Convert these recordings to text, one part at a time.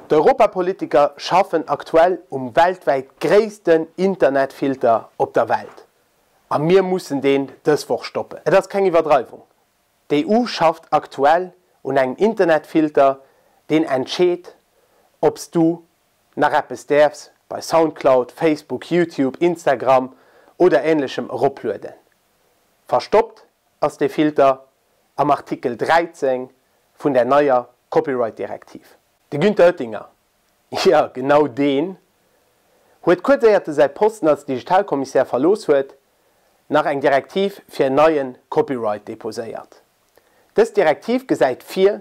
D'Europapolitiker schaffen aktuell um weltwäit gréissten Internetfilter op der Welt. A mir mussen deen dës Woch stoppen. Et ass keng Iwwerdreiwung, D'EU schafft aktuell un engem Internetfilter, deen entscheet, ob s du nach eppes däerfs bei Soundcloud, Facebook, YouTube, Instagram oder änlechem eroplueden. Verstoppt ass dee Filter am Artikel 13 vun der neier Copyright-Direktiv. De Günther Oettinger, jo genau deen, huet kuerz éiert e säi Posten als Digitalkommissär verlooss huet, nach eng Direktiv fir en neie Copyright deposéiert. Dës Direktiv gesäit vir,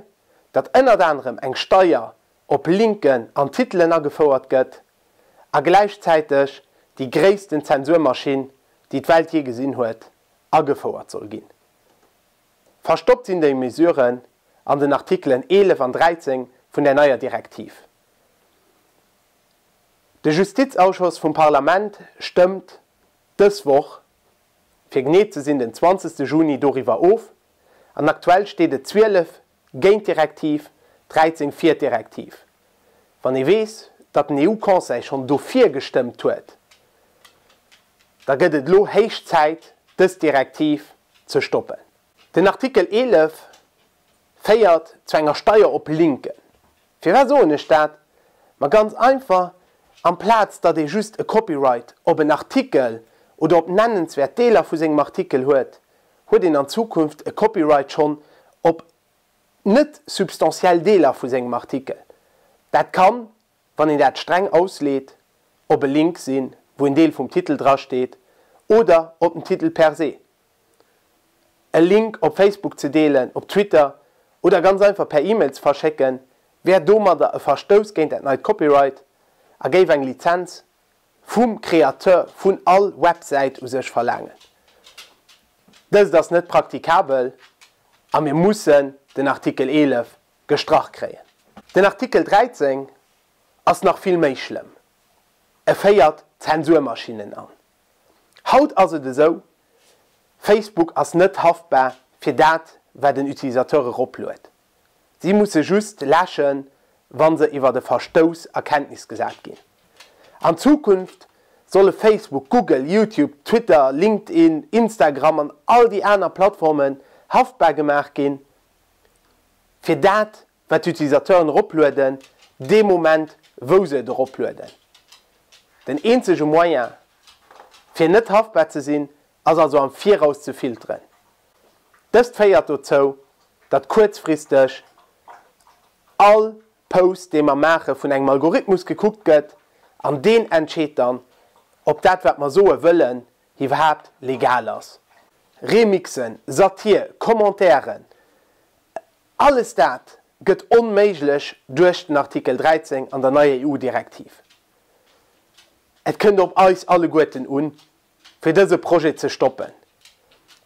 datt ënnert anerem eng Steier op Linken an Titelen agefouert gëtt a gläichzäiteg déi gréissten Zensurmaschinn, déi d'Welt jee gesinn huet, agefouert soll ginn. Verstoppt sinn déi Mesuren an den Artikelen 11 an 13 vun der neier Direktiv. De Justizausschoss vum Parlament stëmmt dës Woch, fir genee ze sinn den 20 Juni, doriwwer of an aktuell steet et 12 géint d'Direktiv, 13 fir d'Direktiv. Wann ee weess, datt den EU-Conseil schonn dofir gestëmmt huet, da gëtt et elo héich Zäit, dës Direktiv ze stoppen. Den Artikel 11 féiert zu enger Steier op Linken. Firwat soen ech dat? Ma ganz einfach, amplaz datt ee just e Copyright op en Artikel oder op nennenswäert Deeler vu sengem Artikel huet, huet een an Zukunft e Copyright schonn op net substantiell Deeler vu sengem Artikel. Dat kann, wann een dat streng ausleet, op e Link sinn, wou en Deel vum Titel drasteet, oder op den Titel per se. E Link op Facebook ze deelen, op Twitter oder ganz einfach per E-Mail ze verschécken, wär domadder e Verstouss géint dat neit Copyright a géif eng Lizenz vum Créateur vun all Websäit u sech verlaangen. Dëst ass net praktikabel a mir mussen den Artikel 11 gestrach kréien. Den Artikel 13 ass nach vill méi schlëmm. E féiert Zensurmaschinnen an. Haut ass et esou, Facebook ass net haftbar fir dat, wat en Utilisateur eropluet. Si musse just läschen, wa se iwwert e Verstouss a Kenntnis gesat ginn. An Zukunft solle Facebook, Google, YouTube, Twitter, LinkedIn, Instagram an all déi aner Plattformen haftbar gemaach ginn, fir dat, wat d'Utilisateuren eroplueden, dee Moment wou se et eroplueden. Den eenzege Moyen fir net haftbar ze sinn, ass also am Viraus ze filteren. Dëst féiert dozou, datt kuerzfristeg all Post dee mer maache vun engem Algorithmus gekuckt gëtt an deen entscheet dann, ob dat wat mer soe wëllen iwwerhaapt legal ass. Remixen, Satir, Commentairen, Alles dat gëtt onméiglech duerch den Artikel 13 an der neier EU-Direktiv. Et kënnt op eis alleguerten un, fir dëse Projet ze stoppen.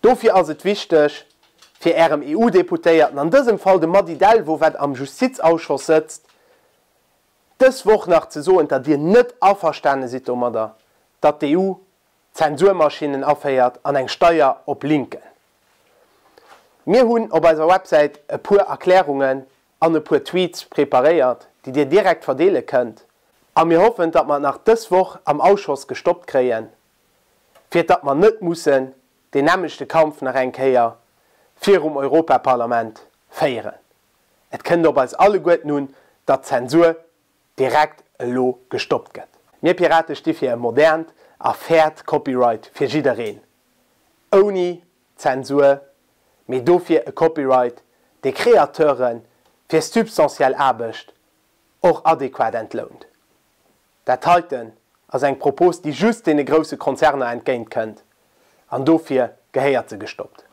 Dofir ass et wichteg, fir Ärem EU-Deputéierten, an dësem Fall dem Mady Delvaux, wat am Justizausschoss sëtzt, dës Woch nach ze soen, datt Dir net averstane sidd domadder, datt d'EU Zensurmaschinnen aféiert an eng Steier op Linken. Mir hunn op eiser Websäit e puer Erklärungen an e puer Tweets preparéiert, déi Dir direkt verdeele kënnt. A mir hoffen, datt mer et nach dës Woch am Ausschoss gestoppt kréien, fir datt mer net mussen deen nämmlechte Kampf nach eng Kéier virum Europaparlament féieren. Et kënnt op eis alleguerten un, datt d'Zensur direkt elo gestoppt gëtt. Mir Pirate sti fir e modernt a fairt Copyright fir jiddereen, ouni Zensur, mee dofir e Copyright, dee Kreateure fir substantiell Aarbecht och adequat entlount. Dat heiten ass eng Propos, déi just deene grousse Konzerner entgéint kënnt, an dofir gehéiert se gestoppt.